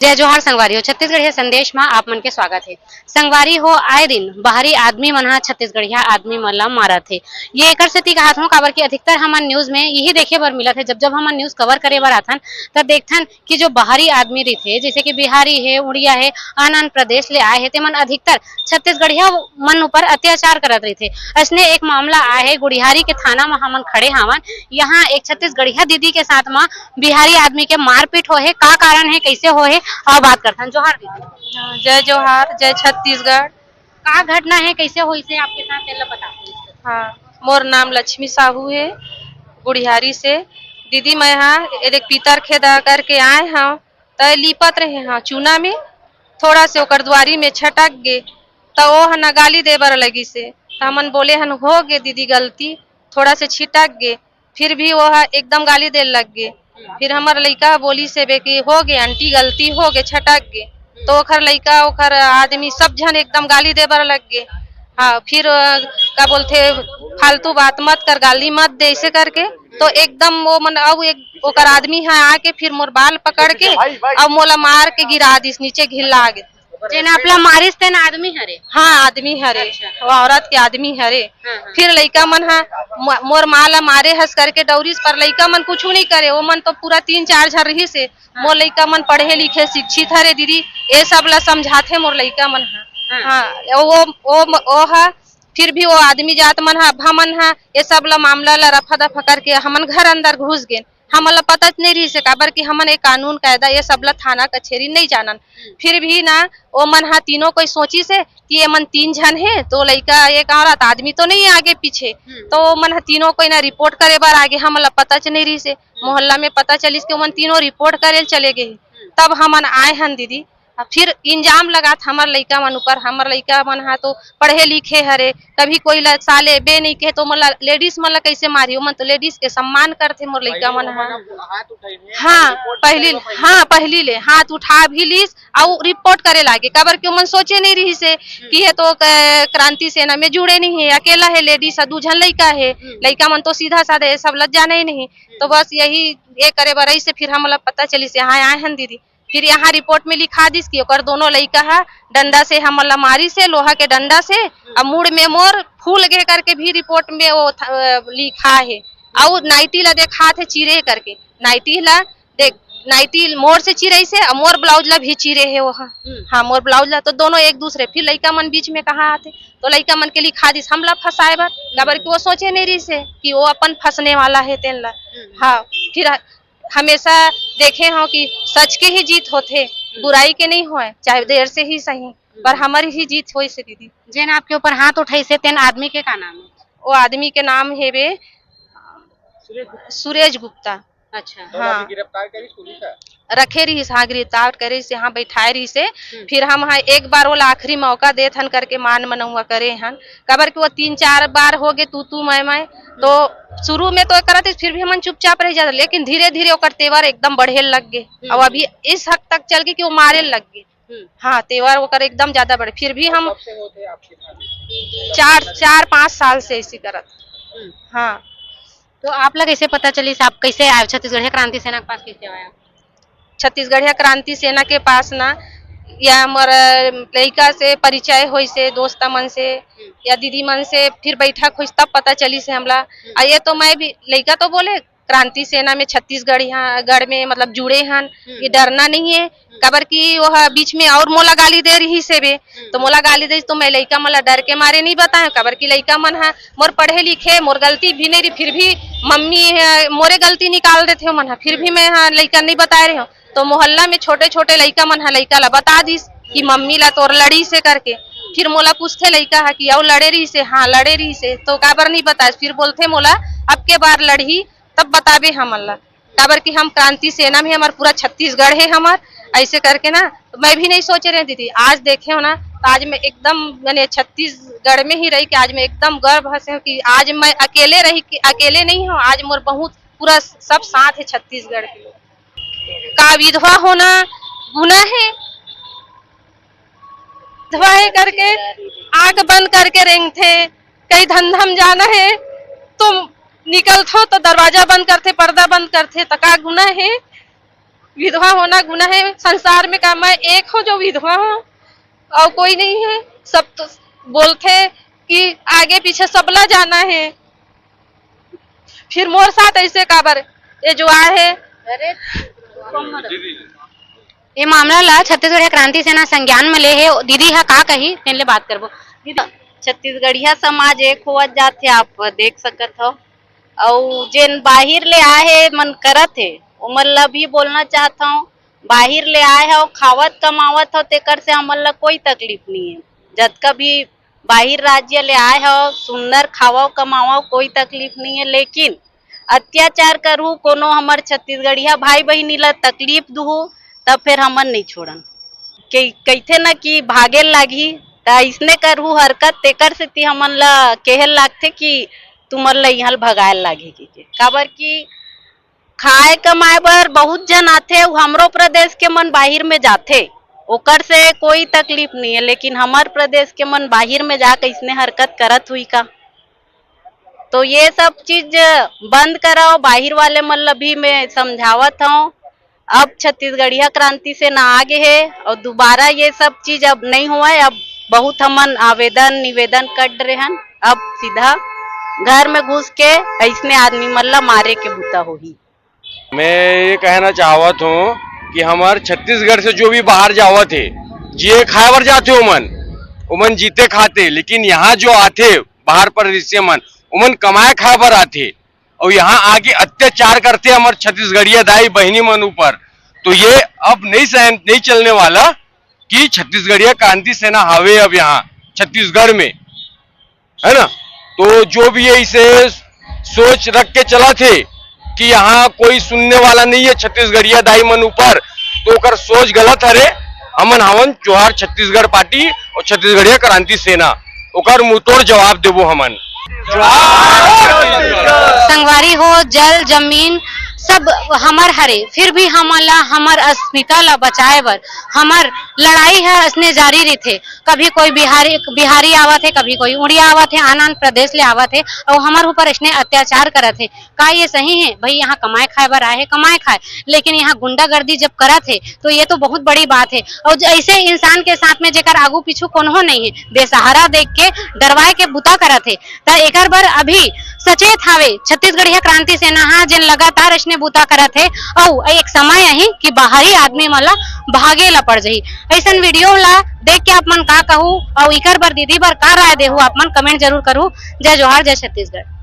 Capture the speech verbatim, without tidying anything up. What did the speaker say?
जय जोहार संगवारी हो, छत्तीसगढ़िया संदेश म आप मन के स्वागत हे। संगवारी हो, आए दिन बाहरी आदमी मन ह छत्तीसगढ़िया आदमी मन ला मारत हे। ये एकर सेती कहत हूँ, काबर कि अधिकतर हमन न्यूज में यही देखे बर मिलत हे, जब जब हमन न्यूज कवर करे बर आथन, त देखथन कि जो बाहरी आदमी रहिथे, जैसे कि बिहारी हे, उड़िया हे, आन आन प्रदेश ले आए हे, तेमन अधिकतर छत्तीसगढ़िया मन ऊपर अत्याचार करत रहिथे। अइसने एक मामला आए हे गुढ़ियारी के थाना म हमन खड़े हावन। यहाँ एक छत्तीसगढ़िया दीदी के साथ म बिहारी आदमी के मारपीट होहे, का कारण हे, कैसे होहे, अउ बात करथन। जोहार दीदी। हाँ, जय जोहार, जय छत्तीसगढ़। का घटना हे, कैसे होइस हे आपके साथ, तेला बता। हाँ, मोर नाम लक्ष्मी साहू हे, गुढ़ियारी से। दीदी, मैं हा एदे पीतर खेदा करके आए हव, त लीपत रहे हा चूना में, थोड़ा से ओकर दुआरी में छटक गे, त ओ ह न गाली दे बर लगिस हे। त हमन बोले हन, "हो गे दीदी गलती, थोड़ा से छिटक गे।" फिर भी वो ह एकदम गाली दे लग गे। फिर हमर लइका ह बोलिस हे बे कि, "हो गे आंटी, गलती हो गे, छटक गे।" तो ओखर लइका, ओखर आदमी, सब झन एकदम गाली दे बर लग गे। हाँ, फिर, अ, का बोलथे, "फालतू बात मत कर, गाली मत दे," ऐसे करके। तो एकदम वो मन, अब एक ओकर आदमी ह आके फिर मोर बाल पकड़ के, अब मोला मार के गिरा दिस, नीचे घिल्ला गे। जेन आप ला मारिस तेन आदमी हरे? हाँ, आदमी हरे। अच्छा। वो औरत के आदमी हरे। हाँ, हाँ। फिर लइका मन हा म-, मोर माँ ला मारे हस करके डौरिस, पर लइका मन कुछु नहीं करे। वो मन तो पूरा तीन चार झन रहिस हे। हाँ। मोर लइका मन पढ़े लिखे शिक्षित हरे दीदी, ये सब ला समझाथे मोर लइका मन हा। हाँ। हाँ, वो, वो, वो हा, फिर भी वो आदमी जात मन हा, अभा मन हा, ये सब ला मामला ला रफा दफा करके हमन घर अंदर घुस गेन। हमन ला पता नहीं रहिस हे, काबर कि हमन ए कानून कायदा ये सब ला थाना कचेरी नहीं जानन। फिर भी ना, ओ मन हा तीनों कोई सोचिस हे कि ये मन तीन झन हे, तो लइका एक औरत, आदमी तो नहीं हे आगे पीछे। हम्म। तो ओ मन हा तीनों कोई ना रिपोर्ट करे बर आगे, हमन ला पता च नहीं रहिस हे। हम्म। मोहल्ला में पता चलिस कि ओमन तीनों रिपोर्ट करे ल चले गे हे। हम्म। तब हमन आए हन दीदी, अ, फिर इल्जाम लगात हमर लइका मन ऊपर, हमर लइका मन हा तो पढ़े लिखे हरे, कभी कोई ला साले बे नहीं कहे तो ओमन ला, लेडीज मन ला कैसे मारी? ओमन तो लेडीज के सम्मान करथे मोर लइका मन हा। हाँ, पहली, हाँ, पहली ले हाथ उठा भी लीस, अउ रिपोर्ट करे लागे, काबर कि ओमन सोचे नहीं रहिस हे कि ये तो क-, क्रांति सेना में जुड़े नहीं हे, अकेला हे, लेडीज हा, दू झन लइका हे, लइका मन तो सीधा साधा ये सब ला जाने ही नहीं। तो बस यही ये करे बर, ऐसे फिर हमला पता चलिस हे, हाँ, आए हन दीदी। फिर यहाँ रिपोर्ट में लिखा दिस कि ओकर दोनों लइका हा डंडा से हमन ला मारिस हे, लोहा के डंडा से, अउ मुड़ में मोर फूल गे करके भी रिपोर्ट में वो थ-, अ, लिखा हे। अउ नाइटी ला देखात हे चिरे करके, नाइटी ला देख, नाइटी मोर से चिरइस हे, अउ मोर ब्लाउज ला भी चिरे हे वो हा। हम्म। हाँ, मोर ब्लाउज ला, तो दोनों एक दूसरे, फिर लइका मन बीच में कहाँ आथे, तो लइका मन के लिखा दिस हमला फंसाए बर, काबर कि वो सोचे नहीं रहिस हे कि वो अपन फंसने वाला हे तेन ला। हम्म। हाँ, फिर हमेशा देखे हव कि सच के ही जीत होथे, हम्म। बुराई के नहीं होय, चाहे देर से ही सही, पर हम्म। हमर ही जीत होइस हे दीदी। जेन आपके ऊपर हाथ उठाइस हे, तेन आदमी के का नाम हे? वो आदमी के नाम हे बे सुरेश गुप्ता। अच्छा। हाँ। गिरफ्तार करिस पुलिस ह? रखे रहिस, हाँ, गिरफ्तार करिस, यहाँ बैठाए रहिस हे। हम्म। फिर हम हा एक बार ओला आखिरी मौका देत हन करके मान मनौवा करे हन, काबर कि वो तीन चार बार हो गे तू तू मैं मैं, तो शुरू में तो करत रहिस, फिर भी हमन चुपचाप रह जात, लेकिन धीरे धीरे ओकर तेवर एकदम बढ़े लग गे। हम्म। अउ अभी इस हद तक चल गे कि वो मारे लग गे। हम्म। हाँ, तेवर ओकर एकदम ज्यादा बढ़े, फिर भी हम कब से होथे आपके साथ? चार, चार पाँच साल से ऐसी करत। हम्म। हाँ। तो आप ला कैसे पता चलिस, आप कैसे आए छत्तीसगढ़िया क्रांति सेना के पास, कैसे आए आप? छत्तीसगढ़िया क्रांति सेना के पास ना, या हमर लइका से परिचय होइस हे, दोस्त मन से, हम्म। या दीदी मन से, फिर बैठक होइस, तब पता चलिस हे हमला। हम्म। आ ये तो मैं भी, लइका तो बोले, क्रांति सेना में छत्तीसगढ़, यहाँ गढ़ में मतलब जुड़े हन, हम्म। ये डरना नहीं है, हम्म। काबर कि वो ह बीच में और मोला गाली दे रहिस हे बे, हम्म। तो मोला गाली दे, तो मैं लइका मन ला डर के मारे नहीं बताए, काबर कि लइका मन ह मोर पढ़े लिखे, मोर गलती भी नहीं रही, फिर भी मम्मी ह मोरे गलती निकाल देथे ओमन ह, फिर भी हम्म। मैं ह लइका नहीं बताए रहे हूँ। तो मोहल्ला में छोटे छोटे लइका मन ह लइका ला बता दिस कि मम्मी ला तोर लड़ीस हे करके। फिर मोला पूछथे लइका ह कि अउ लड़े रहिस हे? हाँ, लड़े रहिस हे। तो काबर नहीं बताए? फिर बोलथे मोला, "अब के बार लड़ही, तब बताबे हमन ला।" काबर कि हम क्रांति सेना में, हमर पूरा छत्तीसगढ़ हे हमर, ऐसे करके ना, तो मैं भी नहीं सोचे रहे दीदी। आज देखे हो ना, तो आज मैं एकदम, मैंने छत्तीसगढ़ में ही रही कि आज मैं एकदम गर्व हसे हूँ कि आज मैं अकेले रही, कि अकेले नहीं हूँ, आज मोर बहुत पूरा सब साथ है छत्तीसगढ़ के लोग। का विधवा होना गुनाह है? विधवा है करके आंख बंद करके रेंगथे, कहीं धंधा में जाना है तो निकलथो तो दरवाजा बंद करथे, पर्दा बंद करथे, त का गुनाह है? विधवा होना गुनाह है संसार में? का मैं एक हो जो विधवा हो और कोई नहीं है? सब तो बोलथे कि आगे पीछे सबला जाना है, फिर मोर साथ ऐसे काबर? ये जो आए है। ये मामला ला छत्तीसगढ़िया क्रांति सेना संज्ञान में ले हे। दीदी हा का कही, तेन ले बात करबो। दीदी, छत्तीसगढ़िया समाज एक होवत जात हे, आप देख सकत हो। अउ जेन बाहिर ले आए हे, मन करत हे, ओमन ला भी बोलना चाहत हव, बाहिर ले आए हव, खावत कमावत हव, तेकर से हमन ला कोई तकलीफ नहीं है। जतका भी बाहिर राज्य ले आए हव, सुंदर खावव कमावव, कोई तकलीफ नहीं है, लेकिन अत्याचार करहू, कोनो हमर छत्तीसगढ़िया भाई बहिनी ला तकलीफ दुहू, तब फिर हमन नहीं छोड़न। के कहिथे न कि भागे लागही, त अइसने करहू हरकत, तेकर सेती हमन ला केहे लागथे कि तुमन ला इहाँ ले भगाए लागही कहिके। काबर कि खाए कमाए बर बहुत झन आथे, अउ हमरो प्रदेश के मन बाहिर में जाथे, ओकर से कोई तकलीफ नहीं है, लेकिन हमर प्रदेश के मन बाहिर में जाके अइसने हरकत करत हुई का? तो ये सब चीज बंद कराओ, बाहिर वाले मन ला भी मैं समझावत हूँ। अब छत्तीसगढ़िया क्रांति सेना आगे है और दोबारा ये सब चीज अब नहीं हुआ है। अब बहुत हमन आवेदन निवेदन कर रहे हैं, अब सीधा घर में घुस के अइसने आदमी मन ला मारे के बुता होही। मैं ये कहना चाहवत हूँ कि हमर छत्तीसगढ़ से जो भी बाहर जावत हे, जिए खाए बर जाथे ओमन, ओमन जीते खाते, लेकिन यहाँ जो आथे बाहर परदेसी मन, ओमन कमाए खाए बर आथे और यहाँ आके अत्याचार करथे हमर छत्तीसगढ़िया दाई बहिनी मन ऊपर। तो ये अब नहीं सहन, नहीं चलने वाला कि छत्तीसगढ़िया क्रांति सेना हवे अब यहाँ छत्तीसगढ़ में, है ना? तो जो भी है इसे सोच रख के चलत हे कि यहाँ कोई सुनने वाला नहीं है छत्तीसगढ़िया दाई मन ऊपर, तो ओकर सोच गलत हरे। हमन हवन जोहार छत्तीसगढ़ पार्टी और छत्तीसगढ़िया क्रांति सेना, ओकर मुंहतोड़ जवाब देबो हमन। संगवारी हो, जल जमीन सब हमर हरे, फिर भी हमन ला हमर अस्मिता ला बचाए बर हमर लड़ाई ह असने जारी रहिथे। कभी कोई बिहारी बिहारी आवत हे, कभी कोई उड़िया आवत हे, आन आन प्रदेश ले आवत हे, अउ हमर ऊपर इसने अत्याचार करत हे। का ये सही है भाई? यहाँ कमाए खाए बर आए हे, कमाए खाए, लेकिन यहाँ गुंडागर्दी जब करत हे तो ये तो बहुत बड़ी बात है। और ऐसे इंसान के साथ में जेकर आगू पीछू कोनो नहीं है, बेसहारा देख के डरवाए के बुता करत है, त एकर बर अभी सचेत हावे छत्तीसगढ़िया क्रांति सेना हा, जेन लगातार अइसने बुता करत है। अउ एक समय अही कि बाहरी आदमी मन ला भागे ला पड़ जाही। ऐसन वीडियो ला देख के आप मन का कहू, अउ इकर बर दीदी बर का राय देहू, आप मन कमेंट जरूर करू। जय जोहार, जय छत्तीसगढ़।